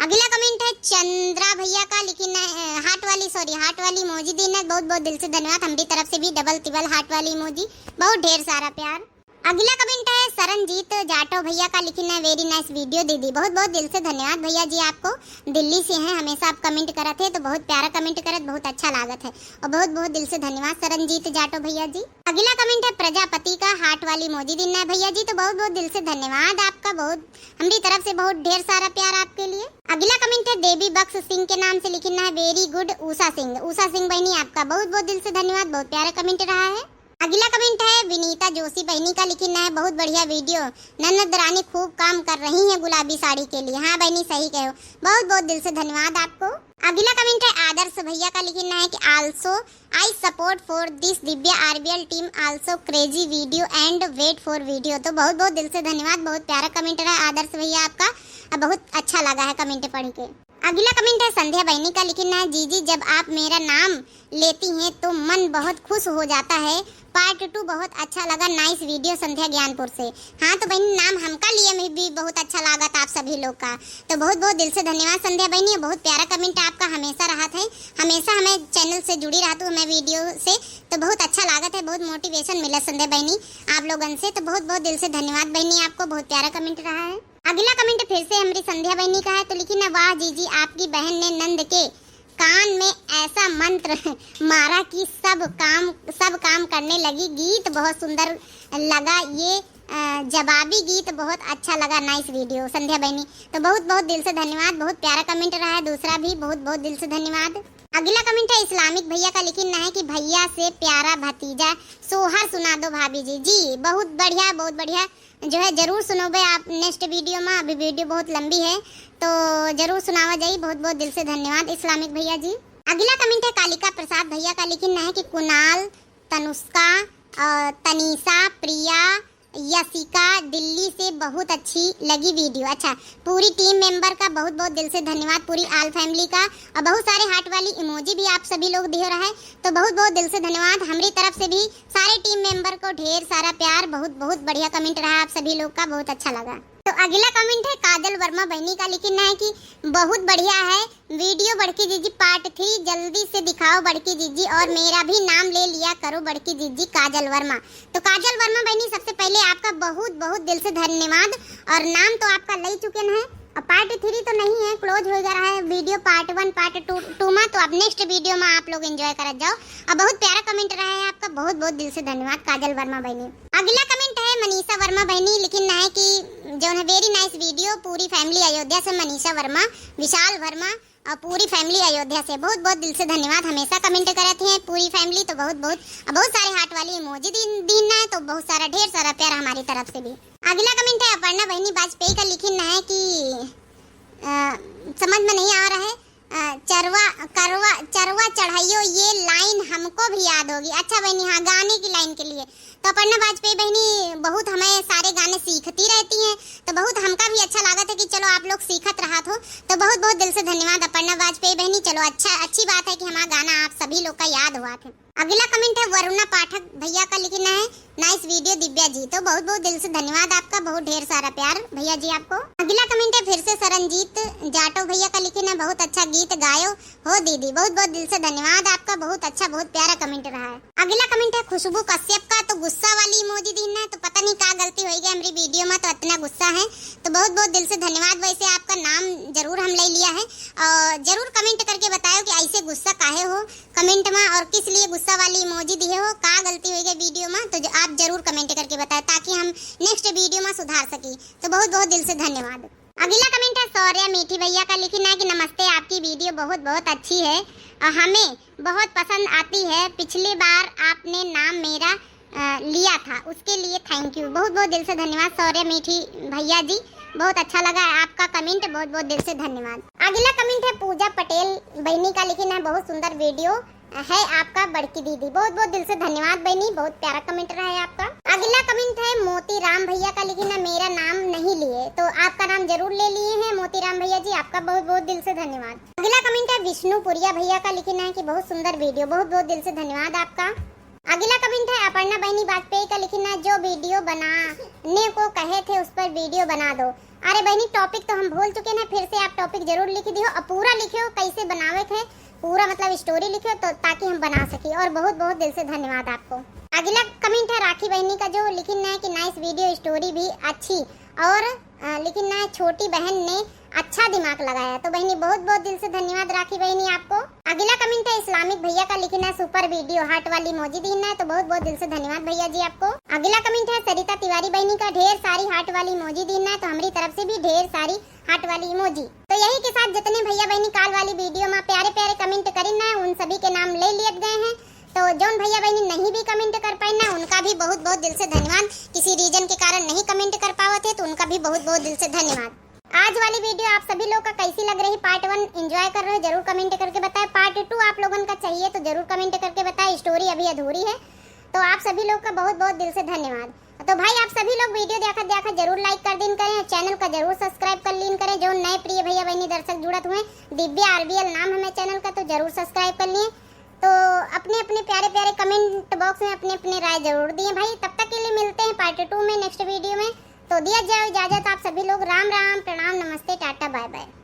अगला comment है चंद्रा भैया का, लिखिन है, अ, heart वाली, sorry, heart वाली emoji दिहिन है, बहुत बहुत दिल से धन्यवाद। हमरी तरफ से भी double तिबल heart वाली emoji, बहुत ढेर सारा प्यार। अगला comment है सरनजीत जाटो भैया का, लिखिन है, "Very nice video दीदी।" बहुत बहुत दिल से धन्यवाद भैया जी आपको, दिल्ली से हैं, हमेशा आप comment करत है, तो बहुत प्यारा comment करत, बहुत अच्छा लागत है, और बहुत बहुत दिल से धन्यवाद सरनजीत जाटो भैया जी। अगला comment है प्रजापति का, heart वाली emoji दिहिन है भैया जी, तो बहुत बहुत दिल से धन्यवाद आपका, बहुत हमरी तरफ से बहुत ढेर सारा प्यार आपके लिए। अगला comment है देवी बख्श सिंह के नाम से, लिखिन है, "Very good उषा सिंह।" उषा सिंह बहनी आपका बहुत बहुत दिल से धन्यवाद, बहुत प्यारा comment रहा है। अगला comment है विनीता जोशी बहनी का, लिखिन है, "बहुत बढ़िया video, ननद रानी खूब काम कर रही हैं गुलाबी साड़ी के लिए।" हाँ बहनी, सही कहो, बहुत बहुत दिल से धन्यवाद आपको। अगला comment है आदर्श भैया का, लिखिन है कि "Also I support for this दिव्या आरबीएल team, also crazy video and wait for video।" तो बहुत बहुत दिल से धन्यवाद, बहुत प्यारा comment रहा आदर्श भैया आपका, अब बहुत अच्छा लगा है comment पढ़ के। अगला comment है संध्या बहनी का, लिखिन है, "जीजी जब आप मेरा नाम लेती हैं तो मन बहुत खुश हो जाता है। Part two बहुत अच्छा लगा, nice video संध्या ज्ञानपुर से।" हाँ तो बहनी, नाम हमका लिए में भी बहुत अच्छा लागत आप सभी लोग का, तो बहुत बहुत दिल से धन्यवाद संध्या बहनी, बहुत प्यारा comment आपका हमेशा रहत है, हमेशा हमें channel से जुड़ी रहतू हमें video से, तो बहुत अच्छा लागत है, बहुत motivation मिला संध्या बहनी आप लोगन से, तो बहुत बहुत दिल से धन्यवाद बहनी आपको, बहुत प्यारा comment रहा है। अगला comment फिर से हमरी संध्या बहनी का है, तो लिखिन है, "वाह जीजी, आपकी बहन ने नंद के कान में ऐसा मंत्र मारा कि सब काम, सब काम करने लगी।" गीत बहुत सुंदर लगा ये, अ, जवाबी गीत बहुत अच्छा लगा, nice video संध्या बहनी। तो बहुत बहुत दिल से धन्यवाद, बहुत प्यारा comment रहा है दूसरा भी, बहुत बहुत दिल से धन्यवाद। अगला comment है इस्लामिक भैया का, लिखिन है कि "भैया से प्यारा भतीजा सोहर सुना दो भाभी जी।" जी बहुत बढ़िया, बहुत बढ़िया, जो है जरूर सुनोबे आप next video में, अभी video बहुत लंबी है, तो जरूर सुनावा जाई। बहुत बहुत दिल से धन्यवाद इस्लामिक भैया जी। अगला comment है कालिका प्रसाद भैया का, लिखिन है कि कुणाल, तनुष्का, अ, तनीषा, प्रिया, यशिका, दिल्ली से बहुत अच्छी लगी video। अच्छा, पूरी team member का बहुत बहुत दिल से धन्यवाद, पूरी all family का, और बहुत सारे heart वाली emoji भी आप सभी लोग दिहो रहे, तो बहुत बहुत दिल से धन्यवाद। हमरी तरफ से भी सारे team member को ढेर सारा प्यार, बहुत बहुत बढ़िया comment रहा आप सभी लोग का, बहुत अच्छा लगा। तो अगला comment है काजल वर्मा बहनी का, लिखिन है कि "बहुत बढ़िया है video बड़की जीजी, part three जल्दी से दिखाओ बड़की जीजी, और मेरा भी नाम ले लिया करो बड़की जीजी।" काजल वर्मा। तो काजल वर्मा बहनी, सबसे पहले आपका बहुत बहुत दिल से धन्यवाद, और नाम तो आपका ले चुके हैं, और part three तो नहीं है, close हो गया है video, part one, part two, two में, तो अब next video में आप लोग enjoy करत जाओ। अब बहुत प्यारा comment रहा है आपका, बहुत बहुत दिल से धन्यवाद काजल वर्मा बहनी। अगला comment है मनीषा वर्मा बहनी, लिखिन है कि जो है very nice video, पूरी family अयोध्या से, मनीषा वर्मा, विशाल वर्मा और पूरी family अयोध्या से बहुत बहुत दिल से धन्यवाद। हमेशा comment करत हैं पूरी family, तो बहुत बहुत, बहुत सारे heart वाली emoji दीन, दीन है, तो बहुत सारा, ढेर सारा प्यार हमारी तरफ से भी। अगला comment है अपर्णा बहनी वाजपेयी का, लिखिन है कि, अ, समझ में नहीं आ रहा है, अ, चरवा, करवा, चरवा चढ़ाइयो, ये line हमको भी याद होगी। अच्छा बहनी, हाँ, गाने की line के लिए। तो अपर्णा वाजपेयी बहनी बहुत हमें सारे गाने सीखती रहती हैं, तो बहुत हमका भी अच्छा लागत है कि चलो आप लोग सीखत रहत हो, तो बहुत बहुत दिल से धन्यवाद अपर्णा वाजपेयी बहनी। चलो अच्छा, अच्छी बात है कि हमारा गाना आप सभी लोग का याद हुआ थे। अगला comment है वरुणा पाठक भैया का, लिखिन है, "Nice video दिव्या जी।" तो बहुत बहुत दिल से धन्यवाद आपका, बहुत ढेर सारा प्यार भैया जी आपको। अगला comment है फिर से सरनजीत जाटो भैया का, लिखिन है, "बहुत अच्छा गीत गायो हो दीदी।" बहुत बहुत दिल से धन्यवाद आपका, बहुत अच्छा, बहुत प्यारा comment रहा है। अगला comment है खुशबू कश्यप का, तो गुस्सा वाली emoji दीन है, तो पता नहीं का गलती होई गई हमरी video में, तो इतना गुस्सा है, तो बहुत बहुत दिल से धन्यवाद। वैसे आपका नाम जरूर हम ले लिया है, और जरूर comment करके बतायो कि ऐसे गुस्सा काहे हो comment में, और किस लिए गुस्सा वाली emoji दिए हो, का गलती होई गई video में, तो ज-, आप जरूर comment करके बतायो, ताकि हम next video में सुधार सकी। तो बहुत बहुत दिल से धन्यवाद। अगला comment है शौर्य मीठी भैया का, लिखिन है कि "नमस्ते, आपकी video बहुत बहुत अच्छी है।" और हमें बहुत पसंद आती है। पिछली बार आपने नाम मेरा, अ, लिया था, उसके लिए thank you। बहुत बहुत दिल से धन्यवाद शौर्य मीठी भैया जी, बहुत अच्छा लगा है आपका comment, बहुत बहुत दिल से धन्यवाद। अगला comment है पूजा पटेल बहिनी का, लिखिन है बहुत सुंदर video है आपका बड़की दीदी। बहुत बहुत दिल से धन्यवाद बहिनी, बहुत प्यारा comment रहा है आपका। अगला comment है मोती राम भैया का, लिखिन है मेरा नाम नहीं लिए, तो आपका नाम जरूर ले लिए हैं मोती राम भैया जी, आपका बहुत बहुत दिल से धन्यवाद। अगला comment है विष्णुपुरिया भैया का, लिखिन है कि बहुत सुंदर video, बहुत बहुत दिल से धन्यवाद आपका। अगला comment है अपर्णा बहिनी वाजपेयी का, लिखिन है जो video बनाने को कहे थे उस पर video बना दो। अरे बहिनी, topic तो हम भूल चुके हैं, फिर से आप topic जरूर लिख दियो और पूरा लिखियो कैसे बनावे के है, पूरा मतलब story लिखियो तो ताकि हम बना सकी। और बहुत बहुत दिल से धन्यवाद आपको। अगला comment है राखी बहिनी का, जो लिखिन है कि nice video, story भी अच्छी और, अ, लिखिन है छोटी बहन ने अच्छा दिमाग लगाया। तो बहिनी बहुत बहुत दिल से धन्यवाद राखी बहिनी आपको। अगला comment है इस्लामिक भैया का, लिखिन है super video, heart वाली emoji दीन है, तो बहुत बहुत दिल से धन्यवाद भैया जी आपको। अगला comment है सरिता तिवारी बहिनी का, ढेर सारी heart वाली emoji दीन है, तो हमारी तरफ से भी ढेर सारी heart वाली emoji। तो यही के साथ जितने भैया बहिनी काल वाली video में प्यारे प्यारे comment करिन है, उन सभी के नाम ले लिए गए हैं। तो जौन भैया बहिनी नहीं भी comment कर पाइन ना, उनका भी बहुत बहुत दिल से धन्यवाद। किसी reason के कारण नहीं comment कर पावत है, तो उनका भी बहुत बहुत दिल से धन्यवाद। आज वाली video आप सभी लोग का कैसी लग रही, part one enjoy कर रहे हो, जरूर comment करके बताएं। Part two आप लोगन का चाहिए तो जरूर comment करके बताएं, story अभी अधूरी है। तो आप सभी लोग का बहुत बहुत दिल से धन्यवाद। तो भाई, आप सभी लोग video देखत देखत जरूर like कर दीन करें, channel का जरूर subscribe कर लीन करें। जो नए प्रिय भैया बहिनी दर्शक जुड़त हुए, दिव्या आरबीएल नाम हमें channel का, तो जरूर subscribe कर लिए। तो अपने अपने प्यारे प्यारे comment box में अपने अपने राय जरूर दिए भाई। तब तक के लिए मिलते हैं part two में, next video में। तो दिया जाए इजाजत आप सभी लोग, राम राम, प्रणाम, नमस्ते, टाटा, bye bye।